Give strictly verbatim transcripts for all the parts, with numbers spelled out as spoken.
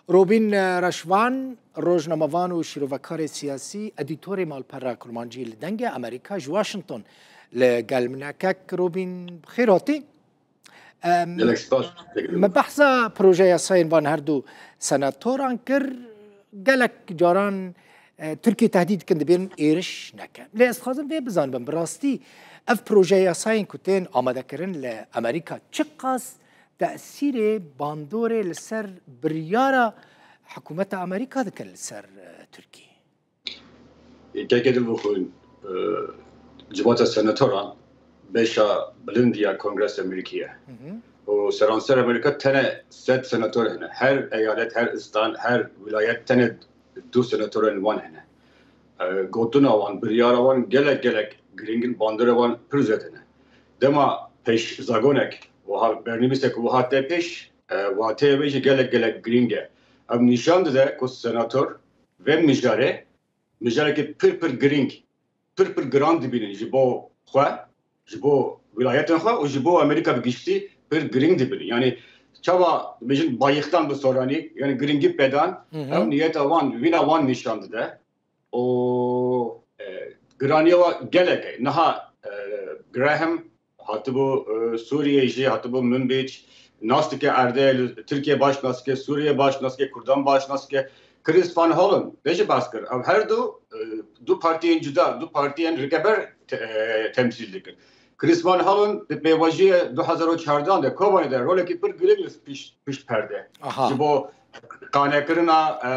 Robîn Reşvan, rojnamevan û şîrovekarê siyasî, edîtorê malpera kurmancî li Dengê Amerîka ji Washington li gel min e. Kek Robîn, bi xêr hatî. Em, Gelek spas. Me behsa proje yasayên van her du senatoran kir. Gelek caran, e, Tirkiye tehdîd dikin, dibên êriş neke. Lê ez dixwazim vê bizanibim, bi rastî ev proje yasayên ku tên amadekirin li Amerîka çiqas tesîrê bandorê li ser biryara hikûmeta Amerîka dikin li ser, e, Tirkiye? Keke Dilbixwîn, e, civata senatoran beşa bilind ya Kongresa Amerîkî ye. Hı hı. Û seranser Amerîka tene sed senator hene. Her eyalet, her istan, her wîlayet tene du senatorên wan hene. E, gotina wan, biryara wan gelek gelek giring in, bandora wan pir zêde ne. Dema pêş zagonek, wiha bernivîsek wiha tê pêş, e, wateyê wê jî gelek gelek giring e. Ev nîşan dide ku senator vê mijarê, mijarekî pir pir giring, pir pir giran dibînin ji bo xwe, ji bo wîlayetên xwe û ji bo Amerîka bi giştî pir giring dibînin. Yani çawa dibêjin bayixtan bi soranî, yani giringî pêdan, Hı hı. ev niyeta wan, vîna wan nîşan dide. Û, e, giraniya wa gelek e. Niha, e, Graham hatibû, e, Sûriyê jî, hatibû Minbîc, nas dike erdê, li Tirkiye baş nas dike, Sûriyê baş nas dike, Kurdan baş nas dike. Chris Van Hollen, te jî behs kir. Ev her du, e, du partiyên cuda, du partiyên rikeber te-, e, temsîl dikir. Chris Van Hollen di pêvajoyê du hezar û çardeh de Kobanê de rolekî pir giring li pişt, pişt perde. Aha. Ji bo qanekirina, e,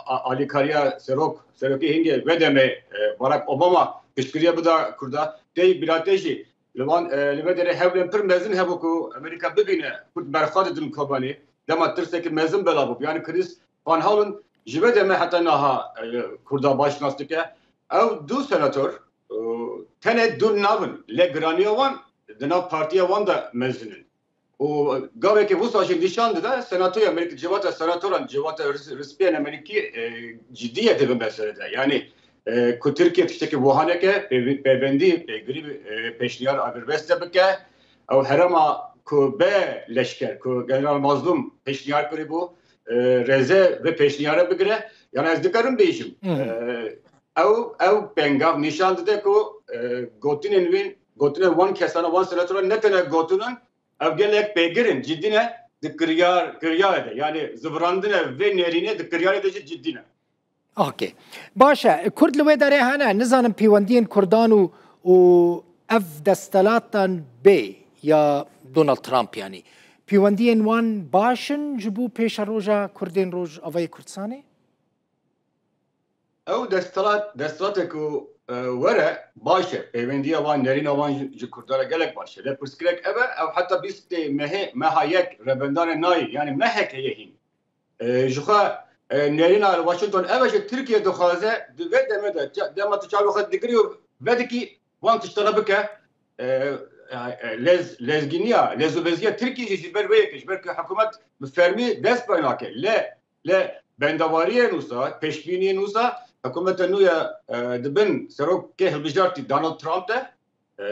a-, alîkariya serok, serokê hingê vê demê, e, Barack Obama piştgiriya bida Kurda. Tey bîra te jî li van, e, li vê derê hewlên pir mezin hebû ku Amerîka bibîne Kurd berxwe didin Kobanê. Dema tirsekî mezin bela bû. Yani Chris Van Hollen ji vê demê heta niha, e, Kurda baş nas dike. Ew du senator, e, tenê du navin. Lê giraniya wan di nav partiya wan de mezin in. Û gavekê wisa jî nîşan dide, Senatoya Amerîkî, civata senatoran, civata ris-, rispiyên Amerîkî, e, cidî ye di vê meselê de. Yani, e, ku Tirkiye tiştekî wiha neke, pêvi-, pêvendî, pêgirî, e, pêşniyar agirbeste bike. Ew herêma ku be leşker, ku General Mazlûm pêşniyar kirîbû, e, rêze vê pêşniyare bigire. Yani ez dikarim bêjim, Hı hı. e, ew, ew pengav nîşan dide ku, e, gotinên wî, gotinên wan kesana, wan senatoran ne tene gotin in, ev gelek pêgir in, cidî ne, di kiryar, kiryarê de, yani zivirandine vê nêrînê di kiryarê de jî cidî ne. Ok. Baş e, Kurd li wê derê hene, nizanim pêwendiyên Kurdan û, û ev destelatan bê ya Donald Trump, yani pêwendiyên wan baş in ji bo pêşeroja Kurdên Rojavayê Kurdistanê? Ew destelat, destelatê ku, e, were baş e. Pêwendiya wan, nerîna wan ji, ji Kurdan re gelek baş e. Lê pirsgirêk ev e, ew heta bîstê mehê, meha yek rebendanê nayê, yani mehek heye hîn. E, ji xwe, e, nerîna li Washington ev e, ji Tirkiye dixwaze di vê demê de, ça-, dema tu çavê xwe digirî û vedikî, wan tiştana bike. E, e, lez-, lezgîniya, lezûveziya Tirkiye jî ji ber wê yekê, ji ber ku hikûmet bi fermî dest pê nake. Lê, lê bendewariyên wisa, pêşbîniyên wisa, hikûmeta nû ya, e, di bin serokê hilbijartî Donald Trump de, e,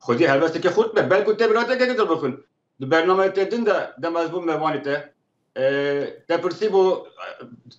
xwedî helwesteke xurt be. Belku te bîra te keke dibixwin. Di bernameyê te din de dema ez bûm mêvanê te, e, te pirsî bû, e,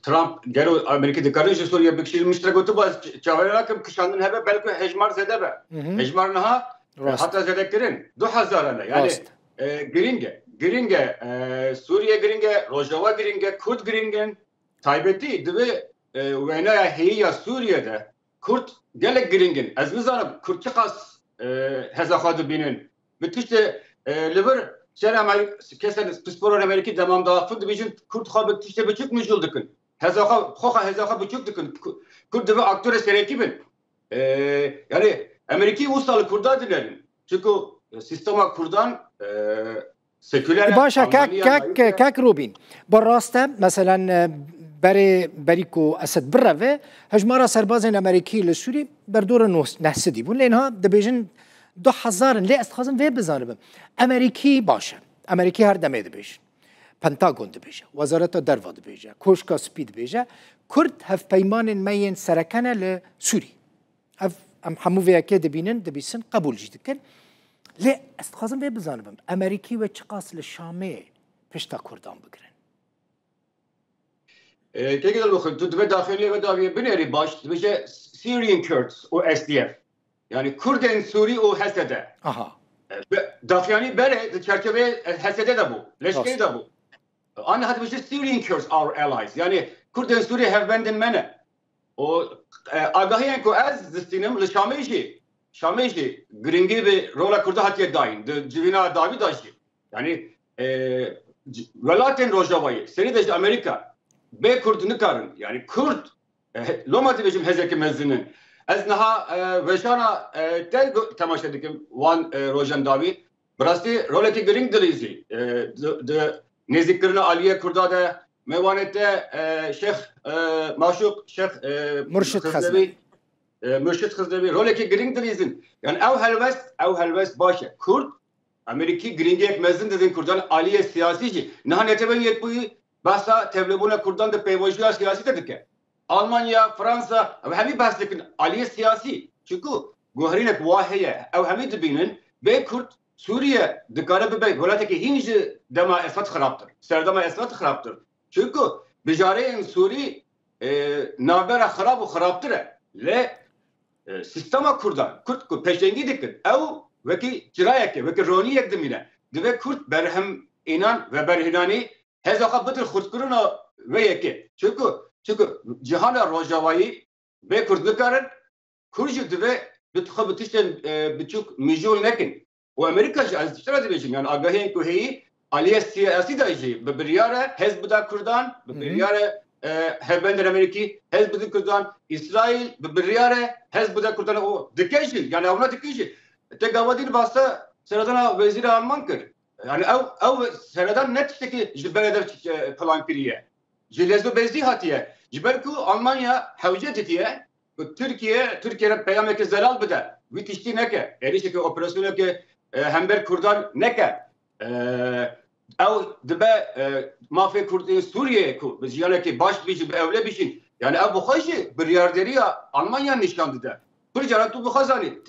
Trump gelo Amerîkî dikarin ji Sûriye bikişînin, min ji te gotibû ez ç-, çaverê nakim kişandin hebe, belku hejmar zêde be. Hı hı. Hejmar niha, e, Rast. hata zêdekirin. Du hezar e. Yani, Rast. e, giring e. Giring e. E, Sûriye giring e, Rojava giring e, Kurd giring in. Taybetî divê, e, wêneya heyî ya Sûriye de Kurd gelek giring in. Ez nizanim Kurd çiqas, e, heza xwe dibînin. Bi tiştê, e, li vir ser Amer-, kesên pisporan Amerîkî demam daxifin dibêjin Kurd xwe bi tiştê biçûk mijûl dikin. Heza xwe, xwe, xwe heza xwe biçûk dikin. Ku-, Kurd divê aktorê serekî bin. E, yani Amerîkî wisa li Kurda dinerin. Çunku sîstema Kurdan, e, seküler e, Baş e, kek, Almanya kek, layîk e. kek Robîn. Bi rast e, meselen, e, berê, berî ku Esed bireve, hejmara serbazên Amerîkî li Sûrî berdora nos-, neh sedî bûn. Lê niha dibêjin du hezar in. Lê ez dixwazim vê bizanibim. Amerîkî baş e. Amerîkî her demê dibêjin. Pentagon dibêje, Wezareta Derva dibêje, Koşka Spî dibêje, Kurd hevpeymanên me yên sereke ne li Sûrî. Ev em hemû vê yekê dibînin, dibîsin, qebûl jî dikin. Lê ez dixwazim vê bizanibim, Amerîkî wê çiqas li Şamê pişta Kurdan bigirin? E, Kekê Dilbixwîn, tu divê daxuyaniyê ve dawiyê binêrî baş, dibêje Syrian Kurds û S D F. Yani Kurdên Sûrî û H S D. Aha. E, be-, daxuyanî berê di çerçeveyê, e, H S D de bû, leşkerî de bû. An hat dibêje Syrian Kurds are allies. Yani Kurdên Sûrî hevbendên me ne. O, e, agahiyên ku ez distînim li Şamê jî, Şamê jî giringî bi rola Kurda hatiye dayîn. Di civîna dawî de jî. Yani, e, c-, welatên Rojavayê, serî de ji Amerîka, bê Kurd nikarin. Yani Kurd, e, he-, loma dibêjim hezekî mezin in. Ez niha, e, vejana, e, te go-, temaşe dikim wan, e, rojan dawî. Bi rastî rolekî girîng dilîzî, e, di, di nêzîkkirina aliyê Kurda de, mêvanê te, e, Şêx, e, Maşûq, Şêx, e, Murşid Xizlewî, Xizlewî. E, Murşid Xizlewî, rolekî girîng dilîzin. Yani ew helwest, ew helwest baş e. Kurd, Amerîkî girîngiyek mezin didin Kurdan aliyê siyasî jî. Niha Netewên Yekbûyî behsa tevlêbûna Kurdan di pêvajoya siyasî de dike. Almanya, Fransa, ew hemî behs dikin aliyê siyasî. Çunku guherînek wa heye. Ew hemî dibînin, bê Kurd Sûriye dikare bibe welatekî hîn ji dema Esad xirabtir. Serdema Esad xirabtir. Çunku bijareyên Sûrî, e, navbera xirab û xirabtir e. Lê, e, sîstema Kurdan, Kurd ku pêşengî dikin, ew wekî çirayek e, wekî ronî yek dimîne. Divê Kurd berhem înan ve berhînanî heza xwe bidin xurtkirina vê yekê. Çunku, çunku cihana Rojavayî bê Kurd nikarin, Kurd jî divê bi xwe bi tiştên, e, biçûk mijûl nekin. Û Amerîka jî, ez tiştera dibêjim, yani agahiyên ku heyî, aliyê siyasî de jî bi biryar e hez bida Kurdan, bi Hı hı. biryar e, e, hevbendên Amerîkî hez bidin Kurdan, Îsraîl bi biryar e hez bida Kurdan û dike jî, yani ewna dike jî. Te gava dî bahsa seredana wezîra Alman kir. Yani ew, ew seredan ne tiştekî ji berê de, e, plan kiriye. Ji lez û bezî hatiye. Ji ber ku Almanya hewce didiye ku Tirkiye, Tirkiye re peyameke zelal bide. Wî tiştî neke. Êrişeke, operasyoneke, e, hember Kurdan neke. E, ew dibe, e, mafê Kurdên Sûriyeyê ku bi jiyanekî baş bijîn, bi ewle bijîn. Yani ew bi xwe jî biryarderiya Almanya nîşan dide. Pir caran tu bi xwe zanî,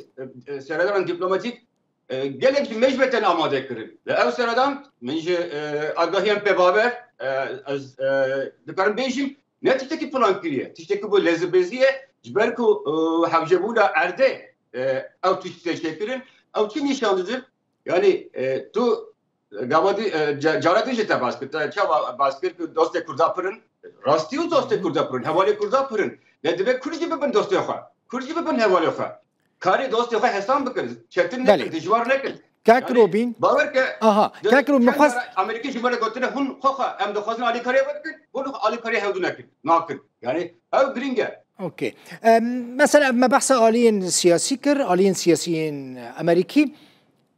e, e, seredanan dîplomatîk, e, gelek ji me ji me tên amade kirin. Li ew seredan min ji, e, agahiyan pê bawer, e, ez, e, dikarim bêjim, ne tiştekî plan kiriye, tiştekî bû lezibêzî ye, ji ber ku, e, hewcebûna erdê, e, ew tişt tê çêkirin, ew çi nîşan didin? Yani, e, tu, e, gava dî, e, ca-, cara din jî te bas kir, te çawa bas kir ku dostê Kurda pir in? Rastî û dostê Kurda pir in, hevalê Kurda pir in. Lê divê Kurd jî bibin dostê xwe, Kurd jî bibin hevalê xwe. Karê dostê xwe hesan bikin, çetin nekin, Belê. dijwar nekin. Kak Yani, Robîn. bawer ke, Aha, di Kak Robîn, çend mixwest cara Amerîkî ji me re gotine, hûn xwe xwe, em dixwazin alîkariya we bikin, hûn alîkariya hevdu nekin, nakin. Yani, ew girîng e. Okey. Em, mesela, me behsa aliyên siyasî kir, aliyên siyasiyên Amerîkî.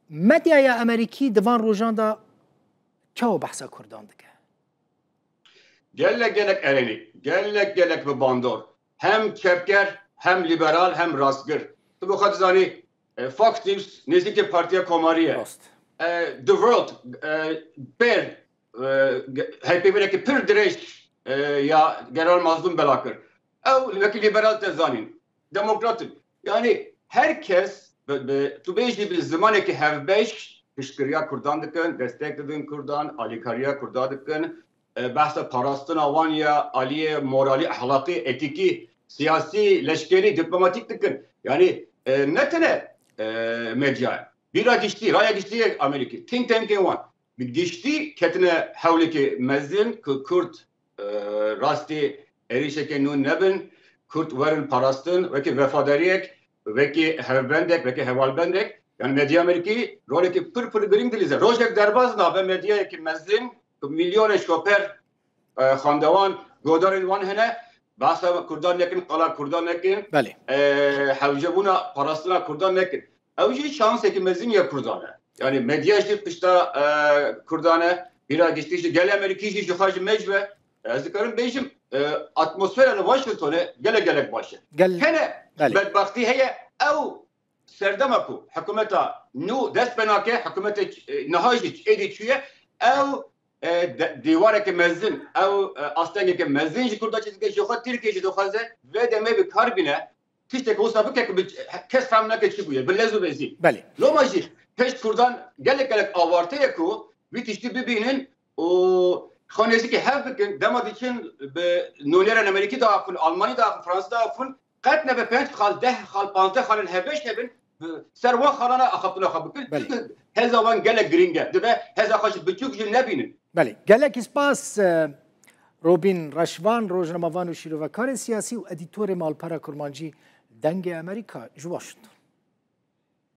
Medyaya Amerîkî di van rojan de çawa behsa Kurdan dike? Gelek gelek erênî, gelek gelek bi bandor. Hem çepger, hem liberal, hem rastgir. Tu bi xwe dizanî, e, Fox News nêzîkê Partiya Komarî ye. Rast. E, The World, e, pêr, e, ge-, hevpeyvîneke pir dirêj, e, ya General Mazlûm bela kir. Ew wekî liberal te zanîn. Demokrat in. Yani her kes bi, bi, tu bêjî bi zimanekî hevbeş piştgiriya Kurdan dikin, destek didin Kurdan, alîkariya Kurda dikin, e, behsa parastina wan ya aliyê moralî, ehlaqî, etîkî, siyasî, leşkerî, dîplomatîk dikin. Yani, e, ne tene, e, medya. Bîra giştî, raya giştî yê Amerîkî, think tankên wan bi giştî ketine hewlekî mezin ku Kurd, e, rastî êrîşeke nû nebin, Kurd werin parastin, wekî vefadariyek, wekî hevbendek, wekî hevalbendek. Yani medya Amerîkî rolekî pir pir girîng dilîze. Rojek derbas nabe medyayekî mezin, ku milyonên şoper, e, xandewan, godarên wan hene, behsa Kurdan nekin, qala Kurdan nekin, Belê. e, hewcebûna parastina Kurdan nekin. Ew jî şansekî mezin ya Kurdan e. Yani medya jî pişta, e, Kurdan e, bîra giştî jî, gelê Amerîkî jî ji xwe ji me ji ve, ez dikarim bêjim, e, atmosfera li Washingtonê gelek gelek baş e. Gel-, Hene Belê. bedbaxtî heye, ew serdema ku hikûmeta nû dest pê nake, hikûmeta, e, niha jî êdî çûye, ew, e, de-, dîwareke mezin, ew, e, astengeke mezin ji Kurda çêdike, ji xwe Tirkiye jî dixwaze vê demê bi kar bîne, tiştek wisa bike ku bi kes fehm nake çi bûye, bi lez û bezî. Belê. Loma jî pêş Kurdan gelek gelek awarte ye ku vî tiştî bibînin û xwe nêzîkî hev bikin, dema diçin bi nûnerên Amerîkî diaxivin, Almanî diaxivin, Fransî diaxivin, qet nebe pênc xal, deh xal, panzdeh xalên hevbeş hebin, bi ser wan xalana axaftina xwe bikin. Belê. Çünkü heza wan gelek giring e. Dibe heza xwe ji biçûk jî nebînin. Belê, gelekî spas, e, Robîn Reşvan, rojnamevan û şîrovekarê siyasî û edîtorê malpera kurmancî Dengê Amerîka ji Washington.